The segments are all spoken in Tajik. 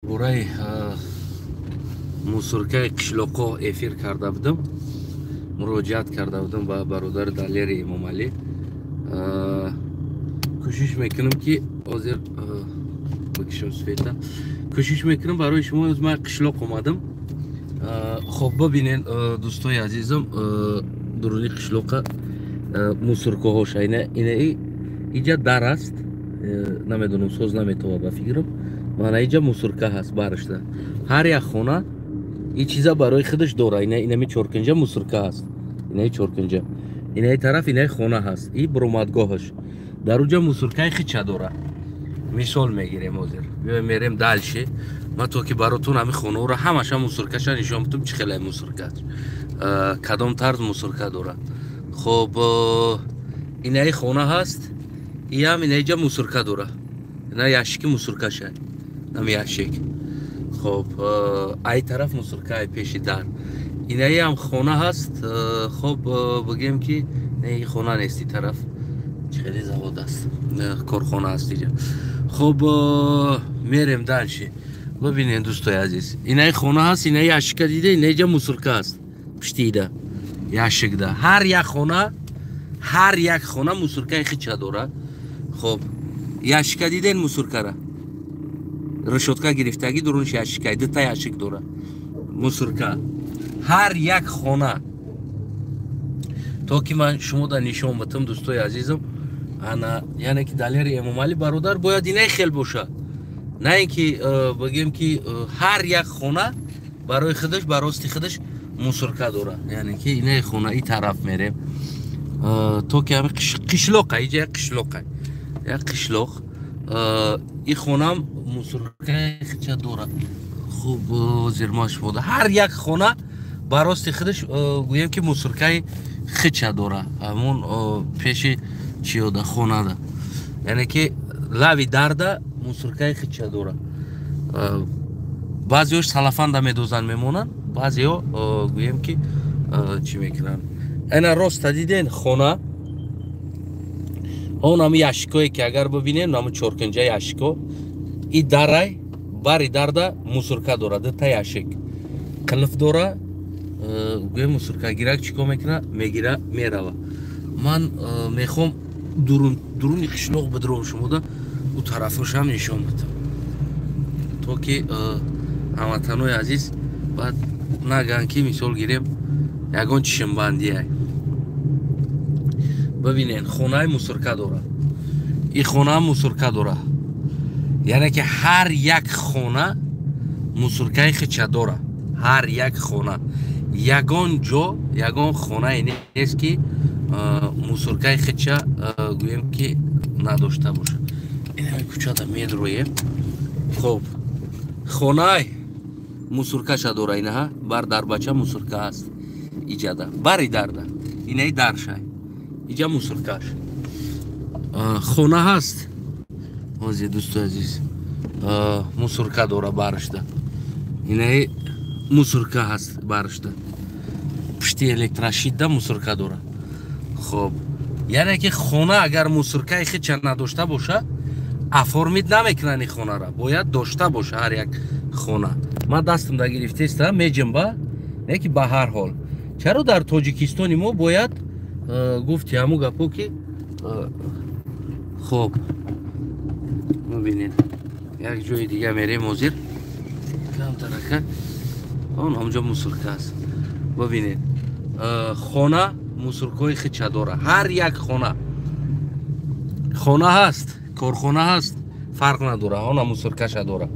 Бораи мусоркаи қишлоқҳо эфир карда будам, муроҷиат карда будам ба бародари Далери Эмомалӣ. Кӯшиш мекунам, ки ҳозир бикишам света, кӯшиш мекунам барои шумо. Ман қишлоқ омадам. Хоб, бибинен, дӯстои азизам, дуруни қишлоқа мусоркаҳоша. Ина иҷа дар аст, намедонам, соз наметова, ба фикрам. Мана, иҷа мусорка ҳаст барашта. Ҳар як хона ин чиза барои худаш дора. Инами чоркунҷа мусорка ҳаст, инаи чоркунҷа, инаи тараф, инаи хона ҳаст и буромадгоҳаш дар уҷа мусоркаи хича дора. Мисол мегирем, ҳозир биё, мерем дальше. Ма то ки баротун ҳами хонаҳоро ҳамаша мусоркаша нишон бутум, чӣ хеле мусорка, кадом тарз мусорка дора. Хоб, инаи хона ҳаст, иам инаиҷа мусорка дора, ина ящики мусоркаша, ами ящик. Хоб, ай тараф мусорка, ай пеши дар. Инаиам хона ҳаст. Хоб, бигем, ки не, хона нест, и тараф хеле завод аст, корхона аст иҷа. Хоб, мерем дальше. Бибинед, дӯстои азиз, инаи хона ҳаст, инаи ящика дида, инаиҷа мусорка аст пиштида ящикда. Ҳар як хона, ҳар як хона мусоркаи хича дора. Хоб, ящика диден, мусоркара решётка гирифтагӣ, дурунш ящика, дута ящик дора мусорка ҳар як хона. То ки ман шумода нишон битам, дӯстои азизам. Ана, яъне ки Далери Эмомалӣ бародар бояд инаи хел боша, на ин ки бигем, ки ҳар як хона барои худаш, ба рости худаш мусорка дора. Яъне ки инаи хона, и тараф мерем, то ки ҳами қишлоқа, иҷа як қишлоқа, як қишлоқ. И хонам мусоркаи хича дора. Хуб, зирмаш бода, ҳар як хона ба рости худаш, гӯем ки, мусоркаи хича дора, ҳамон пеши чиёда, хонада, яъне ки лави дарда мусоркаи хича дора. Баъзеҳош салафанда медозанд, мемонанд, баъзеҳо, гӯем ки, чӣ мекунанд. Ана, роста диден, хона, он ҳами ящикое ки агар бибинем, ҳами чоркунҷа ящико, и дарай, бари дарда мусорка дора, дута ящик, қилф дора. Гӯем, мусоркагирак чӣ кор мекуна? Мегира, мерава. Ман мехоҳам дуруни қишлоқ бидуром, шумода ӯ тарафошам нишон бидам, то ки ҳамватанои азиз баъд наган, ки, мисол гирем, ягон чишмбандиай. Бибинен, хонаи мусорка дора, и хона мусорка дора. Яъне ки ҳар як хона мусоркаи хича дора, ҳар як хона. Ягон ҷо, ягон хонае нест, ки мусоркаи хича, гӯем ки, надошта бошад. Инами кӯчада медроем. Хоб, хонай мусоркаша дора, инаҳа бар дарбача мусорка ҳаст, иҷада бари дарда, инаи даршай, иҷа мусоркаш. Хона ҳаст ҳозир, дӯсто азиз, мусорка дора барашда, инаи мусорка ҳаст барашда, пушти электрощитда мусорка дора. Хоб, яъне ки хона агар мусоркаи хича надошта боша, оформить намекунанд и хонара. Бояд дошта боша ҳар як хона. Ман дастам да гирифтеста, меҷимба, не ки ба ҳар ҳол. Чаро дар Тоҷикистони мо бояд гуфти ҳамун гапо, ки хоб, мебинед, як ҷои дига мерем ҳозир, камтарака. Он ҳамҷо мусорка аст. Бибинед, хона мусоркаҳои хича дора, ҳар як хона. Хона ҳаст, корхона ҳаст, фарқ надора, она мусоркаша дора.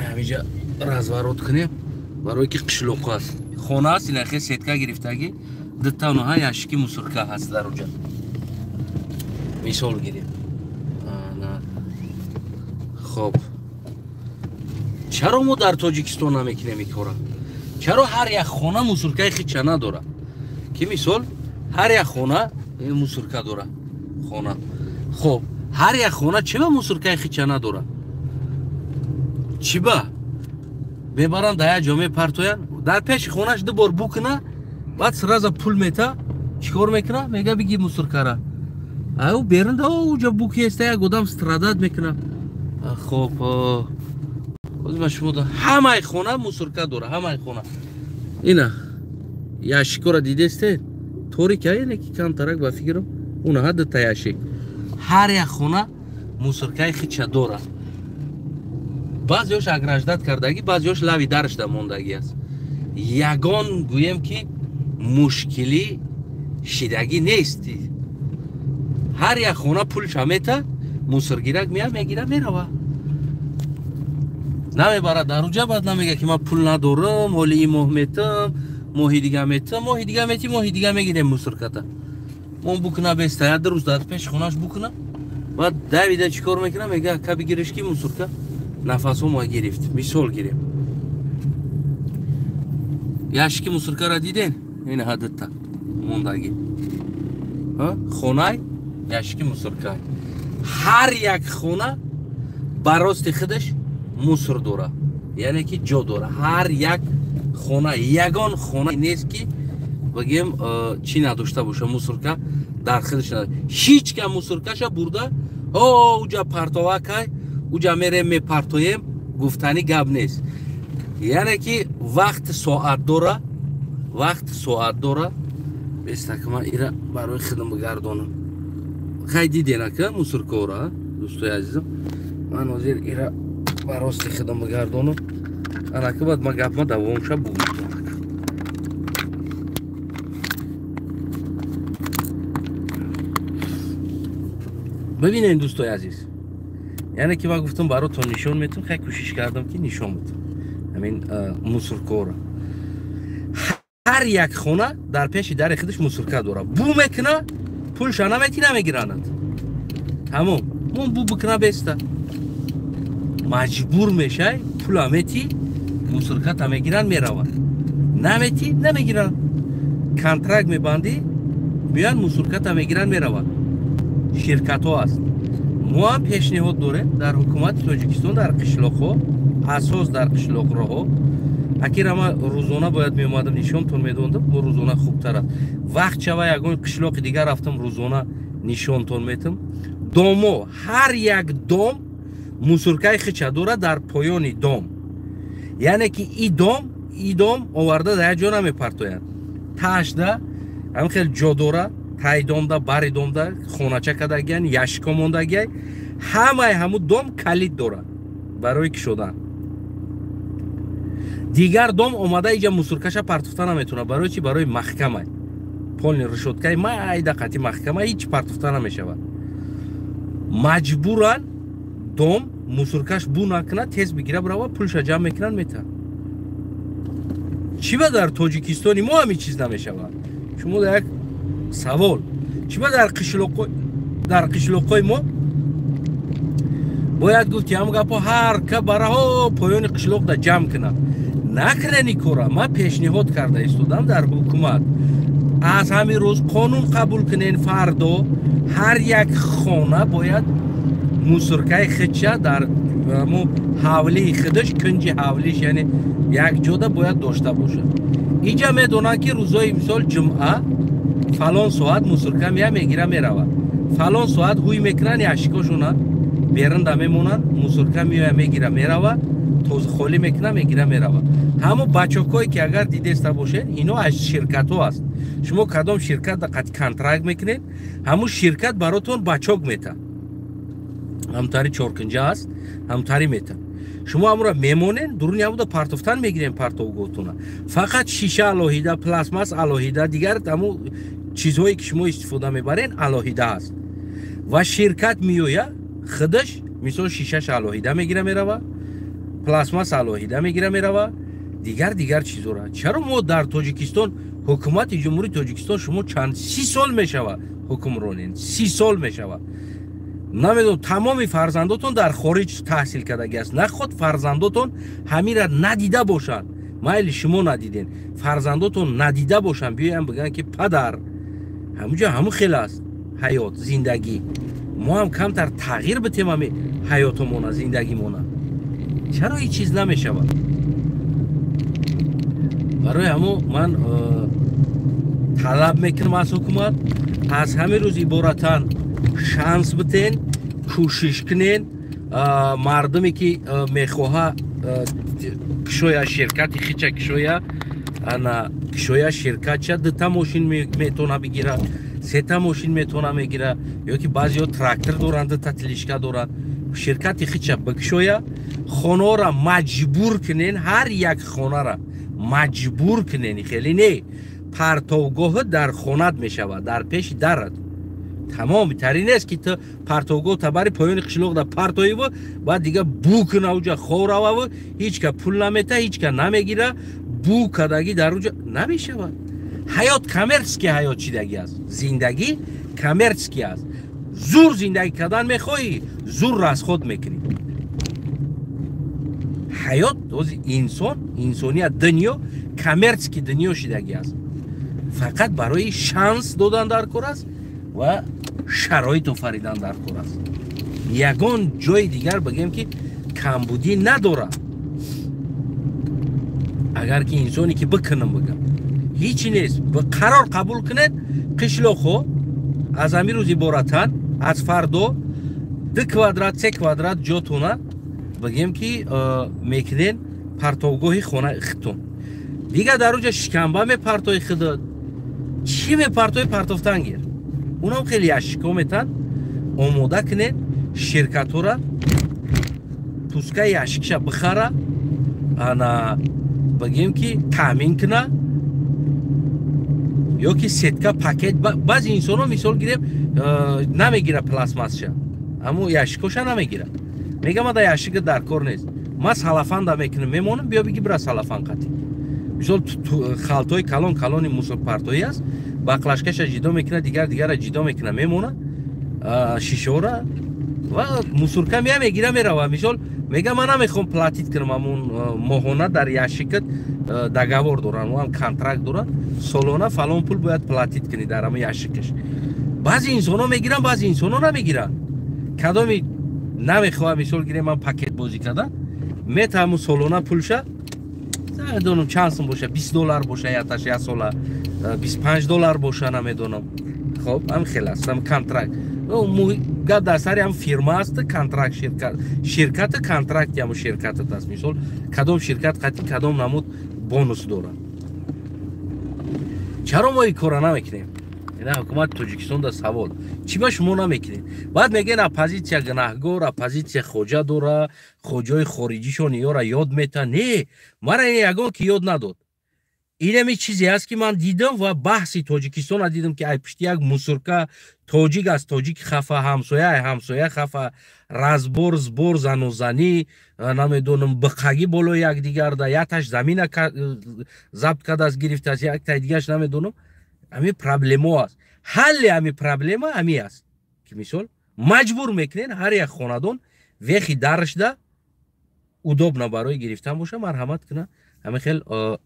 Ҳамиҷа разворот кунем, барое ки қишлоқ аст. Хона аст, инахе сетка гирифтагӣ, дутаноҳа ящики мусорка ҳаст дар уҷа. Мисол гирем. Хоб, чаро мо дар Тоҷикистон намекунем ин кора? Чаро ҳар як хона мусоркаи хича надора, ки, мисол, ҳар як хона мусорка дора хона? Хоб, ҳар як хона чиба мусоркаи хича надора? Чиба мебаранд, дар як ҷо мепартоянд? Дар пеши хонаш ду бор букуна, баъд сразу пул мета, чӣ кор мекуна? Мега: «Биги мусоркара». Ау берун да уҷа букеста, як одам страдать мекуна. Хоб. Ҳозир ман шумо ҳамаи хона мусорка дора, ҳамаи хона. Ина ящикора дидесте? Торик яне ки камтарак ба фикрам, уна ҳадда ящик. Ҳар як хона мусоркаи хича дора. Баъзеҳош ограждат кардагӣ, баъзеҳош лави дарашда мондагӣ аст. Ягон гӯем ки мушкилӣ шидагӣ нест. Ҳар як хона пулша мета, мусоргирак мея мегира мерава. Намебарад дар уҷа, баъд намега ки ман пул надорам, ҳоли ин моҳ метам, моҳи дига метам, моҳи дига мети, моҳи дига мегирем мусорката. Мон букна беста, як рӯз дар пеши хонаш букна. Баъд давида чӣ кор мекунам? Мега ка бигириш ки мусорка нафасҳо мо гирифт. Мисол гирем. Ящики мусоркара диден? Ин ҳаддата мондагӣ. Хонай ящики мусорка. Ҳар як хона ба рости худаш мусор дора, яъне ки ҷо дора. Ҳар як хона, ягон хона нест ки бигем чӣ надошта боша, мусорка дар худаш надошта. Ҳеҷ ка мусоркаша бурда о уҷа партова кай, уҷа мерем мепартоем гуфтани гап нест. Яъне ки вақт соат дора, вақт соат дора. Бестака ман ира барои худам бигардонам. Хай диденака мусоркора, дӯстои азизам. Ман ҳозир ира ба рости худам бигардонам. Анака баъд ман гапма давомша бугӯям. Бибинед дӯстои азиз, яъне ки ман гуфтам баротон нишон метам, хай кӯшиш кардам ки нишон бутам ҳамин мусоркора. Ҳар як хона дар пеши дари худаш мусорка дора. Бу мекуна, пулша намети, намегиранад. Тамом. Мон бу бикуна беста. Маҷбур мешай, пула мети, мусорката мегиранд, мераванд. Намети, намегиранд. Контракт мебандӣ, меянд мусорката мегиранд, мераванд. Ширкатҳо аст. Мо ҳам пешниҳод дорем дар ҳукумати Тоҷикистон, дар қишлоқҳо, асос дар қишлоқроҳо. Акира ман рӯзона бояд меомадам, нишонтон медодам, бо рӯзона хубтар аст. Вақт шава ягон қишлоқи дигар рафтам, рӯзона нишонтон метам. Домо, ҳар як дом мусоркаи хича дора дар поёни дом. Яъне ки и дом оварда дар як ҷо намепартоянд. Таашда ҳам хел ҷо дора, тай домда, бари домда хонача кардагиян, ящико мондагияй. Ҳамаи ҳамун дом калид дора барои кишодан. Дигар дом омада иҷа мусоркаша партофта наметавонад. Барои чи? Барои маҳкамай. Полни решоткаи майда қати маҳкама ҳеҷ партофта намешавад. Маҷбуран дом мусоркаш бу накунад, тез бигира бирава, пулша ҷамъ мекунанд, метавад. Чӣ ба дар Тоҷикистони мо ҳамин чиз намешавад? Шумо як савол. Чӣ ба дар қишлоқҳои мо бояд гуфт ки ҳам гапҳо ҳар ка бараҳо поёни қишлоқда ҷамъ кунад. Накунани кора. Ман пешниҳод карда истодам дар ҳукумат. Аз ҳамин рӯз қонун қабул кунен, фардо ҳар як хона бояд мусоркаи худша дар ҳавлии худаш, кунҷи ҳавлиш, яъне як ҷода бояд дошта бошад. Иҷа медонанд ки рӯзои мисол ҷумъа фалон соат мусорка мея мегира меравад. Фалон соат ҳуй мекунанд, ящикошона берунда мемонанд, мусорка меоя мегира мерава, тоза холӣ мекуна мегира мерава. Ҳамо бачокое ки агар дидеста бошед, ино аз ширкатҳо аст. Шумо кадом ширкат қати контракт мекунед, ҳамун ширкат баротон бачок мета. Ҳамтари чоркунҷа аст, ҳамтари мета. Шумо ҳамура мемонед, дуруни ҳамуда партофтан мегирем партовгоҳтона. Фақат шиша алоҳида, пластмасс алоҳида, дигар ҳамун чизҳое ки шумо истифода мебаред алоҳида аст. Ва ширкат меоя, худаш мисол шишаш алоҳида мегира мерава, пластмасс алоҳида мегира мерава, дигар чизора. Чаро мо дар Тоҷикистон, ҳукумати Ҷумҳурии Тоҷикистон шумо чанд 30 сол мешава ҳукмронен, 30 сол мешава. Намедонам, тамоми фарзандотон дар хориҷ таҳсил кардагӣ аст. Наход фарзандотон ҳамира надида бошанд. Майли шумо надиден, фарзандотон надида бошанд, биёянд бигӯянд ки падар, ҳамуҷо ҳамун хел аст ҳаёт, зиндагӣ. Мо ҳам камтар тағйир битем ҳами ҳаётомона, зиндагимона. Чаро ҳеҷ чиз намешавад? Барои ҳамо ман талаб мекунам аз ҳукумат, аз ҳамин рӯз иборатан шанс битен, кӯшиш кунен, мардуме ки мехоҳа кишоя, ширкати хича кишоя, ана кишоя ширкатча дута мошин метона бигира, сета мошин метона мегира, ё ки баъзеҳо трактор доранд, дута телишка доранд. Ширкати хича бикшоя, хонора маҷбур кунен, ҳар як хонара маҷбур кунен, хеле не, партовгоҳ дар хонат мешавад, дар пеши дарат. Тамом, тари нест ки ту партовгоҳ табари поёни қишлоқ да партоиву, баъд дига бу куна уҷа хорававу, ҳеч ка пул намета, ҳеч ка намегира, бу кадаги дар уҷа намешавад. Ҳаёт коммерческий ҳаёт чидаги аст, зиндагӣ коммерческий аст. Зур зиндагӣ кардан мехоҳӣ, зур расход мекунӣ. Ҳаёт ози инсон, инсоният, дунё коммерческий дунё шидаги аст. Фақат барои шанс додан дар кор аст ва шароит офаридан дар кор аст. Ягон ҷои дигар бигем ки камбудӣ надорад. Агар ки инсоне ки бикунам бигам, ҳичи нест, қарор қабул кунед, қишлоқҳо аз ҳамин рӯз иборатанд, аз фардо 2 квадрат 3 квадрат ҷотона бигем ки мекунен партовгоҳи хонаи худтон. Дигар дар уҷа шикамба мепартои худат, чӣ мепартои партофтан гир. Унам хеле ящикҳо метан, омода кунед ширкатҳора, пускай ящикша бихара, ана бигем ки таъмин куна, ё ки сетка пакет. Баъзе инсонҳо мисол гирем намегира пластмассша, аммо ящикоша намегира. Мега ма да ящика дар кор нест, ма салафанда мекунам, мемонам, биё биги бира салафан қатӣ. Мисол халтҳои калон калони мусорпартоӣ аст, баклашкаша ҷидо мекуна, дигар дигара ҷидо мекуна, мемона шишора ва мусорка мея мегира мерава. Мисол мега ман намехоҳам платит кунам, ҳамун моҳона дар ящикат договор доранд, ҳам контракт доранд, солона фалон пул бояд платит кунӣ дар ҳамун ящикаш. Баъзе инсонҳо мегиранд, баъзе инсонҳо намегиранд. Кадоми намехоҳам мисол гирем ман пакет бозӣ карда, мета ҳамун солона пулша, намедонам чанд сум боша, 20 доллар боша яташ як сола, 25 доллар боша, намедонам. Хоб, ҳам хел аст, ҳам контракт. Гап дар сари ҳам фирма аст, контракт, ширкат, ширкати контракти ҳамун ширкатат аст. Мисол кадом ширкат қатъи кадом намуд бонус дорад. Чаро мо ин кора намекунем? Ина ҳукумати Тоҷикистон да савол. Чӣ ба шумо намекунед? Баъд мегӯянд оппозитсия гунаҳгор, оппозитсия хоҷа дора, хоҷаи хориҷишон иёра ёд мета. Не, мара ин ягон ки ёд надод. Инами чизе аст ки ман дидам ва баҳси Тоҷикистона дидам ки ай пушти як мусорка тоҷик аз тоҷик хафа, ҳамсоя ай ҳамсоя хафа, разбор, сбор, занозанӣ, намедонам, биқагӣ болои якдигарда, якташ замина забт кардааст, гирифтааст, яктаи дигараш намедонам. Ҳами проблемо аст. Ҳалли ҳами проблема ҳами аст ки мисол маҷбур мекунед ҳар як хонадон вехи дарашда удобно барои гирифтан боша, марҳамат куна. Ҳами хел,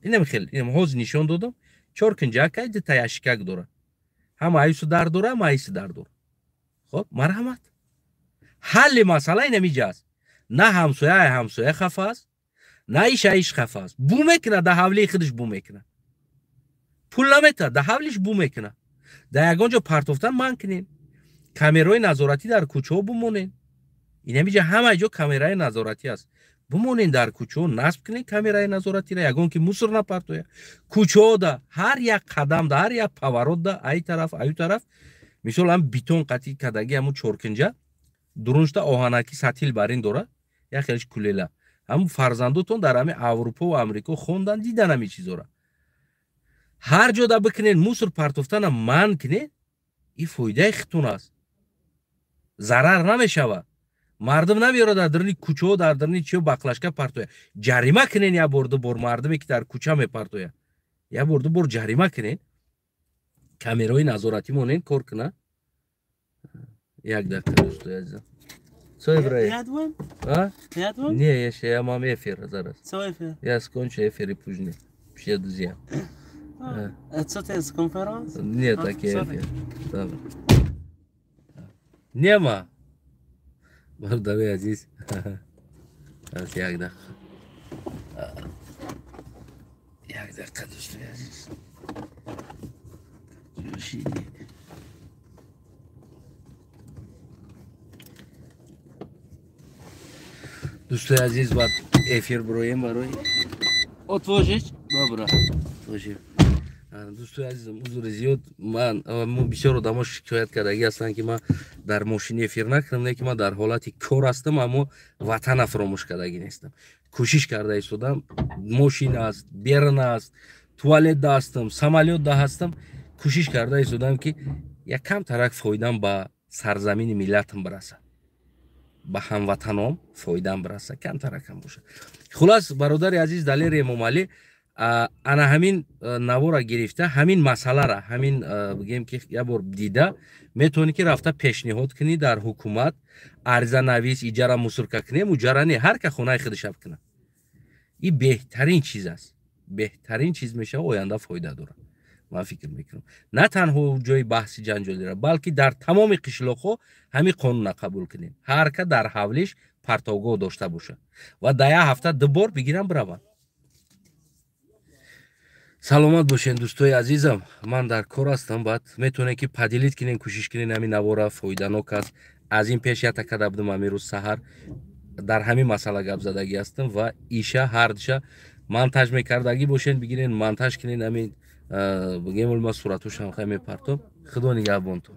инам хел, инам ҳозир нишон додам, чор кунҷакай дута ящикак дора, ҳам айсу дар дора, ҳам айси дар дора. Хоб, марҳамат. Ҳалли масъала инамиҷа аст. На ҳамсоя ай ҳамсоя хафа аст, на иш ай иш хафа аст. Бу мекуна, да ҳавлии худаш бу мекуна, пул намета, да ҳавлиш бу мекуна. Дар ягон ҷо партофтан манъ кунен, камераҳои назоратӣ дар кӯчаҳо бумонен. Инамиҷа ҳама ҷо камераи назоратӣ аст. Бумонен дар кӯчаҳо, насб кунен камераи назоратиро, ягон ки мусор напартоя. Кӯчаҳода ҳар як қадамда, ҳар як поворотда, ай тараф, аю тараф, мисол ҳам бетон қатӣ кадаги ҳамун чоркунҷа, дуруншда оҳанаки сатил бар ин дора, як хелиш кулела. Ҳамун фарзандотон дар ҳами Аврупо ва Амрико хондан, дидан ҳами чизора. Ҳар ҷода бикунен мусор партофтана манъ кунен, ин фоидаи худтон аст. Зарар намешавад. Мардум намеёрад дар даруни кӯчаҳо, дар даруни чиё баклашка партоя. Ҷарима кунен як бор, ду бор мардуме ки дар кӯча мепартоя. Як бор, ду бор ҷарима кунен. Камераҳои назоратӣ монен кор куна. Як дақиқа дӯстои азизам. Co Ибраим? А? Не, я мам эфир зараз. Я скончу эфир и później. Przyjadę zjem. Co to jest, konferenc? Nie, taki efir. Dobra. Nie ma. Бародари азиз, аз як дақиқа. Як дақиқа дӯстои азиз. Дӯстои азиз, ва Эфир бироем барои Otworzyć? Dobra, otworzyм. Дӯстои азизам, узри зиёд. Ман бисёр одамо шикоят кардагӣ ҳастанд, ки ман дар мошини эфир накунам. Не ки ман дар ҳолати кор ҳастам, аммо ватана фаромӯш кардагӣ нестам. Кӯшиш карда истодам. Мошин аст, берн аст, туалет да ҳастам, самолёт да ҳастам, кӯшиш карда истодам, ки як камтарак фоидам ба сарзамини миллатам бирасад, ба ҳамватаном фоидаам бираса, камтаракам бошад. Хулас, бародари азиз Далери Эмомалӣ, ана ҳамин навора гирифта, ҳамин масъалара, ҳамин бигем ки як бор дида метавонӣ, ки рафта пешниҳод кунӣ дар ҳукумат, аризанавис. Иҷара мусорка кунем, уҷара не, ҳар ка хонаи худашаб кунад. И беҳтарин чиз аст, беҳтарин чиз мешава, оянда фоида дорад. Ман фикр мекунам, на танҳо ҷои баҳси ҷанҷолира, балки дар тамоми қишлоқҳо ҳамин қонуна қабул кунем: ҳар ка дар ҳавлиш партовгоҳ дошта бошад ва дар як ҳафта ду бор бигирам, бираванд. Саломат бошен, дӯстои азизам. Ман дар кор ҳастам. Баъд метавонем, ки поделить кунем, кӯшиш кунем. Ҳамин навора фоиданок аст. Аз ин пеш ята када будам, ҳамин рӯз саҳар дар ҳамин масъала гап задагӣ ҳастам ва иша ҳардиша монтаж мекардагӣ бошен, бигирен, монтаж кунен. Ҳамин бигем, ма суратошам хай мепартом. Худо нигаҳбонтон.